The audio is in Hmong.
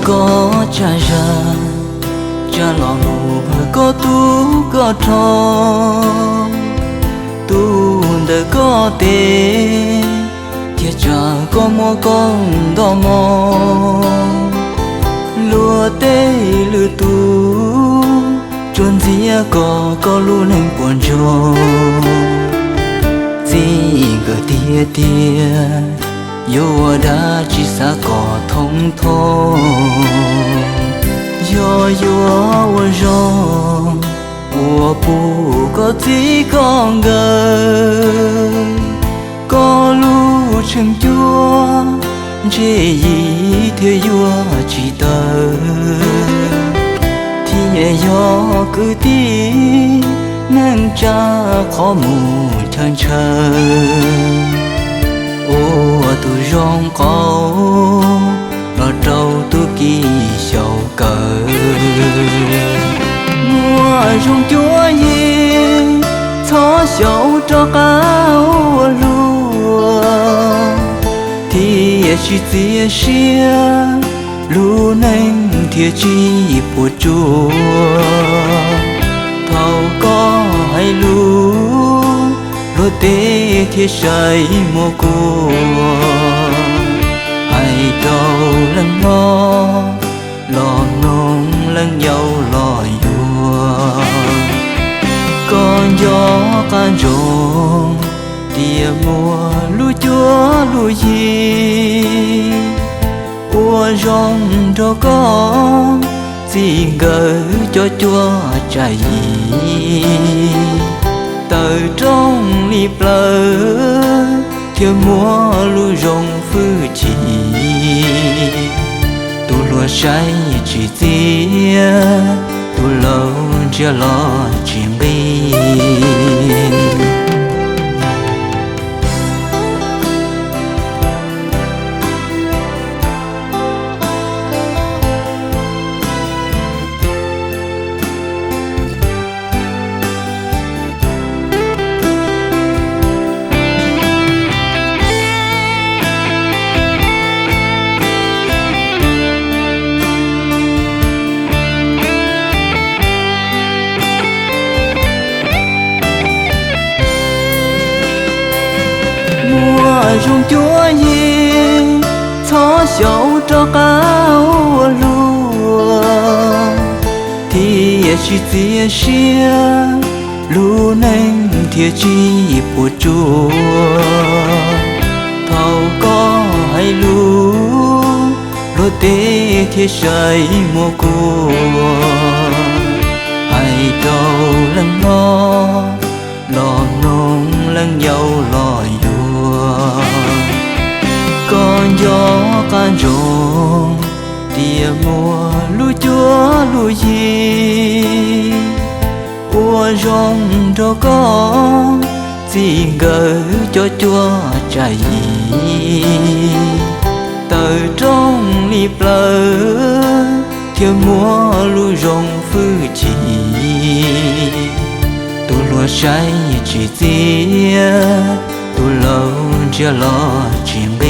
Koj tsa zag, tsa los mus koj tub koj rho, tus ntawm koj tes, thiaj tsa koj muaj koob nto mov. Luag tej lwm tus tsuas ntxias kom koj lub neej puas ntsoog. Txij nkawm tiag tiag, yuav ua dab tsi xav kom thoob thoob. Yog yuav ua zoo, ua puv koj txij koj nkawm, koj lub tsheej cuab ntshe yim thiaj yuav tsis tawg. Thiaj yog kwv tij neej tsa qhov mus chaw ntshaw, ua tus zoo qauv los rau tub ki xyaum kawm. Muaj zoo cuab yeej txhob xyaum rov qab ua luaj, thiaj tsis txias siab, lub neej thiaj tsis puas tsuaj. Thaum koj hais lus, luag tej thiaj saib muaj kuaj, hais rau leej hlob los mloog, leej yau los yuav. Koj nco qab ntsoov tias muaj lub cuab lub yig ua zoo nrog koj, txij nkawm cov cuab tsam yim, tawm rooj li plawv thiaj muaj lub zoo hwj chim. Tus hluas saib tsis txias, tus laus ntsia los tsis nqis. Muaj zoo cuab yeej txhob xyaum rov qab ua luaj, thiaj tsis txias siab, lub neej thiaj tsis puas tsuaj. Thaum koj hais lus, luag tej thiaj saib muaj kuaj, hais rau leej hlob los mloog, leej yau los yuav. Koj nco qab ntsoov tias muaj lub cuab lub yig ua zoo nrog koj, txij nkawm cov cuab tsam yim, tawm rooj li plawv thiaj muaj lub zoo hwj chim. Tus hluas saib tsis txias, tus laus ntsia los tsis nqis.